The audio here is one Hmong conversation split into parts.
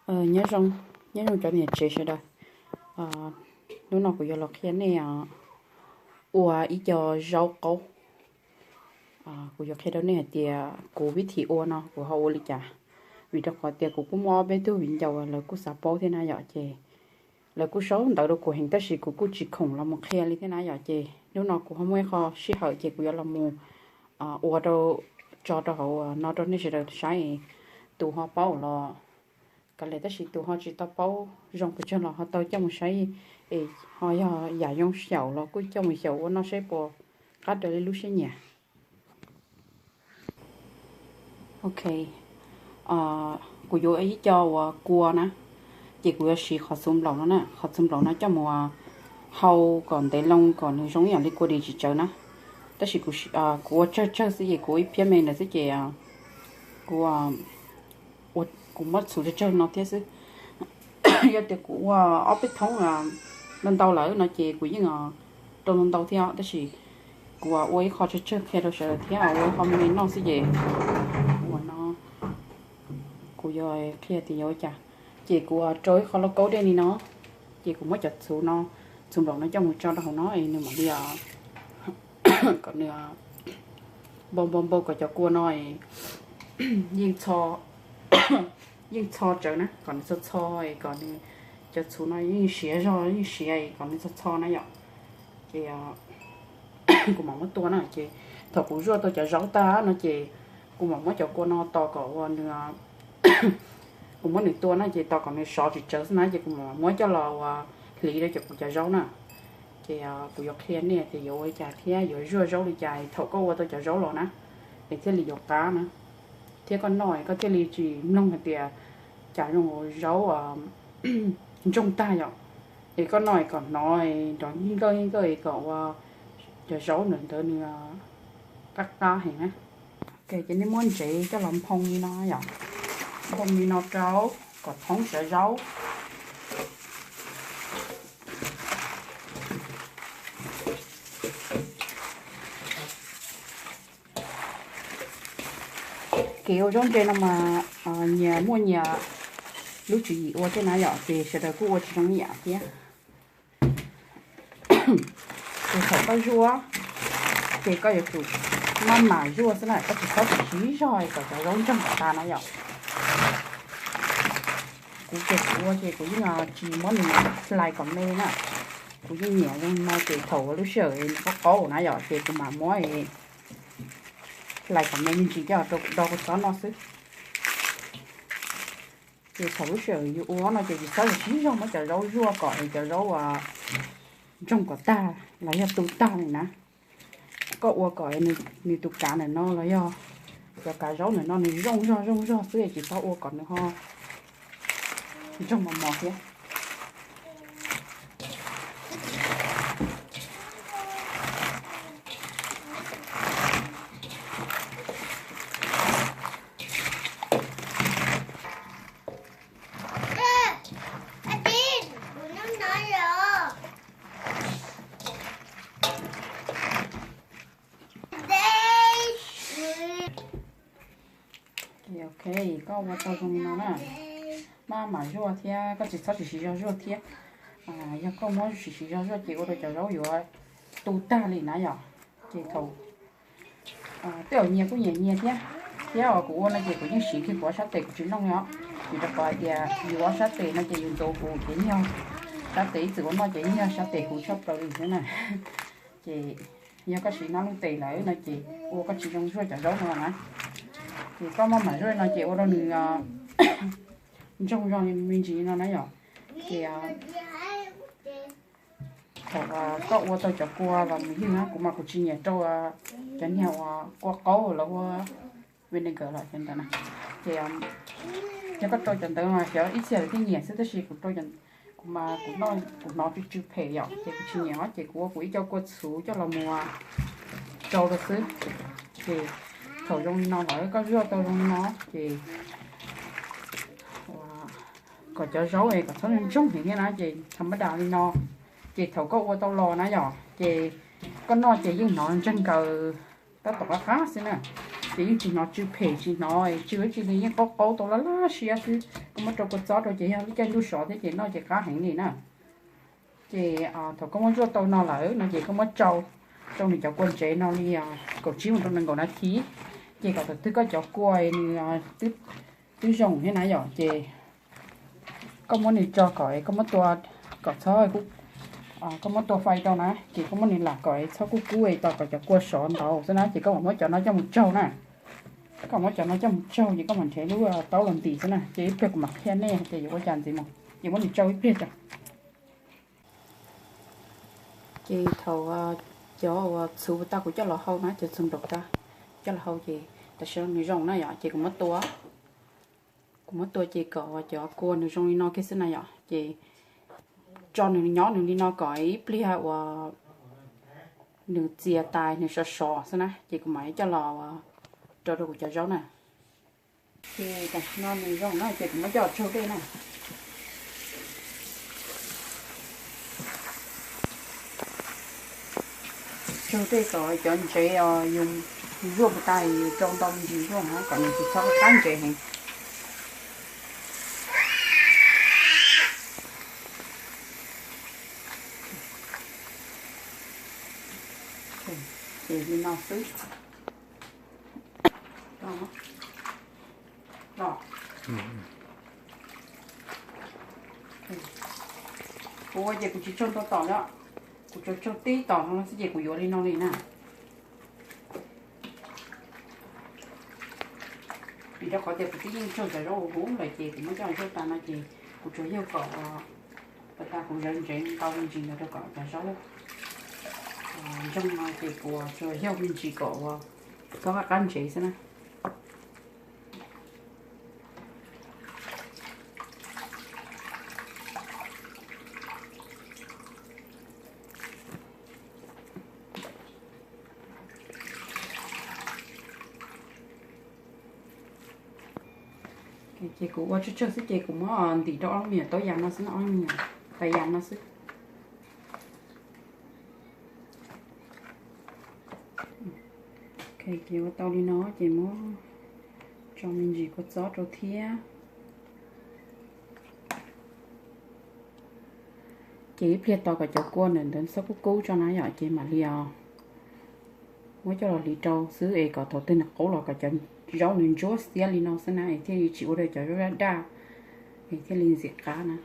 Nyob zoo, nyob zoo cov niam tsev sawv daws. Hnub no kuv yuav los qhia nej ua ib co zaub qaub. Kuv yuav qhia rau nej hais tias kuv vib thim ua no kuv ho ua li cas, vim rau qhov tias kuv kuj muaj ob peb tug viv ncaus lawv kuj xav paub thiab na yom, ces lawv kuj sau ntawv rau kuv heev tab sis kuv kuj tsis khoom los mus qhia li thiab na yom, ces hnub no kuv ho muaj ib qho sij hawm ces kuv yuav los mus ua rau, tso rau hauv no rau nej sawv daws saib, tus ho paub los kav liam, tab sis tus ho tsis tau paub zoo pes tsawg los ho tau coj mus saib, es ho yog yam zoo xyaum los kuj coj mus xyaum ua noj saib puas qab raws li lub siab nyiam. Ok, kuv yuav ib co uas kua na, ces kuv yuav siv qhov txhuv nplaum no na, qhov txhuv nplaum no coj mus hau kom ntev loo kom nws zoo ib yam li kua dis tsis tsawv na. Tab sis kuv ua tsawg tsawg xwb ces kuv ua ib phiab me ntawd xwb ces kuv, kuv muab txhuv tsawg tsawg no thiab xwb. Yog tias kuv ua ob peb thoob ntau ntau lawm no ces kuv yeej rau ntau ntau thiab, tab sis kuv ua ib qho tsawg tsawg qhia rau sawv daws thiab ua ib qho me me noj xwb ces ua no kuv yuav qhia tias yuav ua cas. Ces kuv rau ib qho lauj kaub dej li no, ces kuv muab cov txhuv no, txhuv nplaum no coj mus tso rau hauv no es nws mam li kom nws npau npau npau kom cov kua no yeej txho, yeej txho tsawv na, kom nws txho txho es kom nws, cov txhuv no yeej siav zog yeej siav es kom nws txho txho na yom. Ces kuv mam muab tua na, ces thaum kuv zuaj tau cov zaub tag no ces kuv mam muab cov kua no tos kom ua nws, kuv muab nws tua na ces tos kom nws sov tsis tsawv xwb na ces kuv mam muab coj los ua hliv rau cov kuv cov zaub na. Ces kuv yuav qhia nej tias yuav ua li cas thiab yuav zuaj zaub li cas thaum koj ua tau cov zaub los na, es thiaj li yuav qab na, thiab koj noj koj thiaj li tsis mloog hais tias cas zoo zaub ntsoog tag yom. Es koj noj kom hnov nrov nkawj nkawj kom ua cov zaub ntawd ntawd nws qab qab heev na. Ok, ces nej muab ntsev coj los nphoo li no yom, nphoo li no rau kom thoob cov zaub. Kev ua zaub ntse no mas nyias muaj nyias lub tswv yim ua thiab na yom, ces sawv daws kuj ua tsis zoo ib yam thiab. Ces thaum koj zuaj ces koj yuav tsum maj mam zuaj xwb na, koj tsis txhob tsis siv zog kom cov zaub ntsoog kom tas na yom. Kuv ces kuv ua ces kuv yeej tsis muab nws hlais kom me na, kuv yeej nyiam zoo no ces thaum lub sij hawm nws qaub qaub na yom ces kuv mam muab hlais kom me me ntsis coj do kuv txhob noj xwb. Ces thaum lub sij hawm yus ua no ces tsis txhob siv zog muab cov zaub zuaj kom cov zaub ntsoog kom tag los yog tu tag li na. Koj ua kom nws tus kav ntawm no los yog cov kav zaub ntawm no nws zoo zog zoo zog xwb, tsis txhob ua kom nws ho ntsoog mos mos thiab. Ok, koj ua tau zoo li no na, maj mam zuaj thiab koj tsis txhob siv siv zog zuaj thiab. Yog koj muab siv siv zog zuaj ces ua rau cov zaub yuav tu tag li na yom. Ces thaum tej zaum nyias kuj nyiam nyias thiab, thiab kuv ua no ces kuv yeej siv kiag kuv ob sab tes kuv tsis looj li os, vim rau qhov hais tias yus ob sab tes no ces yus ntxuav huv ces yog sab tes ib txwm ua noj ces yeej yog sab tes huv tshaj plaws li xwb na. Ces yog koj siv nab lub tes lawm no ces ua koj tsis zoo zuaj cov zaub no na. Ces koj maj mam zuaj no ces ua rau nws ntsoog zoo me ntsis no na yom. Ces thaum koj ua tau cov kua los mus ywg na, kuv mas kuv tsis nyiam rau cov niag uas kua qaub los ua vinegar los cov ntawd na. Ces yog koj rau cov ntawd mas xyov ib txhia lawv thiaj nyiam xwb, tab sis kuv rau, kuv mas kuv noj kuv hnov tsw tsw phem yom, ces kuv tsis nyiam os, ces kuv ua kuv ib co kua txhuv coj los mus rau rau xwb. Ces thaum zoo li no lawm koj zuaj tau zoo li no ces kom cov zaub es kom txhob ntsoog heev thiab na, ces thaum mab dam li no, ces thaum koj ua tau los na yom, ces koj noj ces yeej hnov ntseeg nkaws tab tom qab qab xwb na. Ces yeej tsis hnov tsw phem, tsis hnov tsw ib tsi li, yeej qaub qaub tau laj laj siab xwb. Koj muab rau kua txob rau ces yog lub caij ntuj sov thiab ces noj ces qab heev li na. Ces thaum koj muab zuaj tau no lawm no ces koj muab tsau rau nws cov kua ntsev no li kaum tsib mus rau nees nkaum nas this. Ces kom thaum twg koj cov kua nws twb zoo thiab na yom, ces koj muab nws tso kom koj muab tua, kom txhob, koj muab tua fais rau na, ces koj muab nws lam kom txhob kub kub tos kom cov kua sov ntau xwb na, ces koj mam muab cov no coj mus tsaug na. Koj muab cov no coj mus tsaug ces koj mam nrhiav lub taub los ntim xwb na, ces ib pliag kuv mam qhia nej tias yuav ua cas ntxiv mus, ces muab nws tsaug ib pliag tso. Ces thaum cov uas txhuv tag kuv coj los hau na, cov txhuv nplaum tag coj los hau ces tam sim no nws zoo na yom, ces kuv muab tua, kuv muab tua ces kom cov kua nws zoo li no kiag xwb na yom, ces tso nws nyob nws li no kom ib pliag uas nws txias tas nws sov sov xwb na, ces kuv mam coj los rau rau kuv cov zaub na. Ces tam sim no nws zoo na ces kuv muab coj tsaug dej na. Tsaug dej kom cov ntsev os, yus zuaj puas tas yus rau ntau me ntsis zuaj na kom nws tsis txhob qab ntsev heev. Ces li no xwb. Kuv ua ces kuv tsis tsaug ntau tom li, kuv tsuas tsaug tib tom no xwb ces kuv yuav li no li na. Vim rau qhov tias kuv twb yeej tsaug cov zaub huv huv lawm ces kuv muab coj zuaj tas no ces kuv tsuas yog kom uas pas tas kuv zawv ntsev ntau me ntsis ntawd rau kom cov zaub ntsoog no ces kuv tsuas yog me ntsis kom uas txhob qab qab ntsev xwb na. Ces kuv ua tsawg tsawg xwb ces kuv muab ntim rau ob lub me nyuam taub yas no xwb, ob lub me nyuam taub yas no xwb. Ces ua tau li no ces muab tso me ntsis kua txob rau thiab. Ces ib pliag tos kom cov kua ntawm ntawd txhob kub kub tso na yom, ces mam li os muab coj los hliv rau xwb es kom thaum twg nws qaub los kom cov zaub nws ntsuab xiab li no xwb na es thiaj li tsis ua rau cov zaub daj daj es thiaj li ntxim qab na.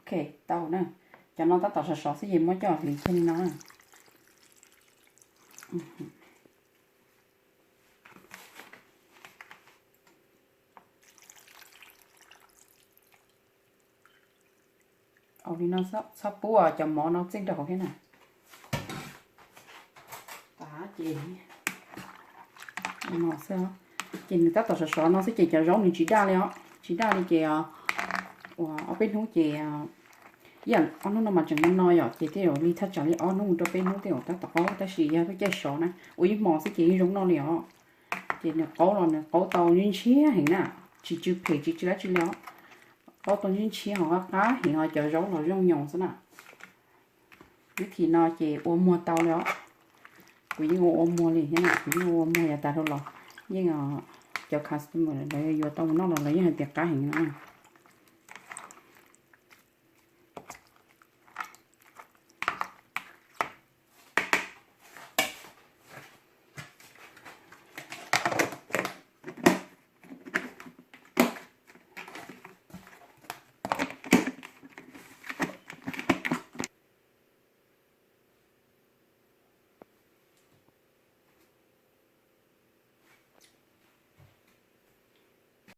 Ok, tau na. Cov no tab tom sov sov xwb ces muab coj hliv kiag li no. Ua li no, txhob pub cov mov no txeej rau hauv thiab na. Ces nws tab tom sov sov no xwb ces cov zaub nws tsis daj li os, tsis daj li ces ua ob peb hnub ces, ib yam ob hnub no mas tseem no no yom, ces thiaj yuav li thaj tsam li ob hnub mus rau peb hnub thiaj yuav tab tom qaub, tab sis yog lub caij sov na ua ib hmos xwb ces yeej zoo noj li os. Ces nws qaub los nws qaub tau ntshiab ntshiab heev na, tsis tsw phem tsis tsw dab tsi li os. Qaub tau ntshiab ntshiab ho qab qab heev ho cov zaub los zoo nyoos xwb na. Vib thim no ces ua muag tau li os. Kuv yeej ua ua muag li thiab na, kuv yeej ua ua muag yav tas dhau los yeej, cov customer lawv yuav tau mus noj los lawv yeej hais tias qab heev no.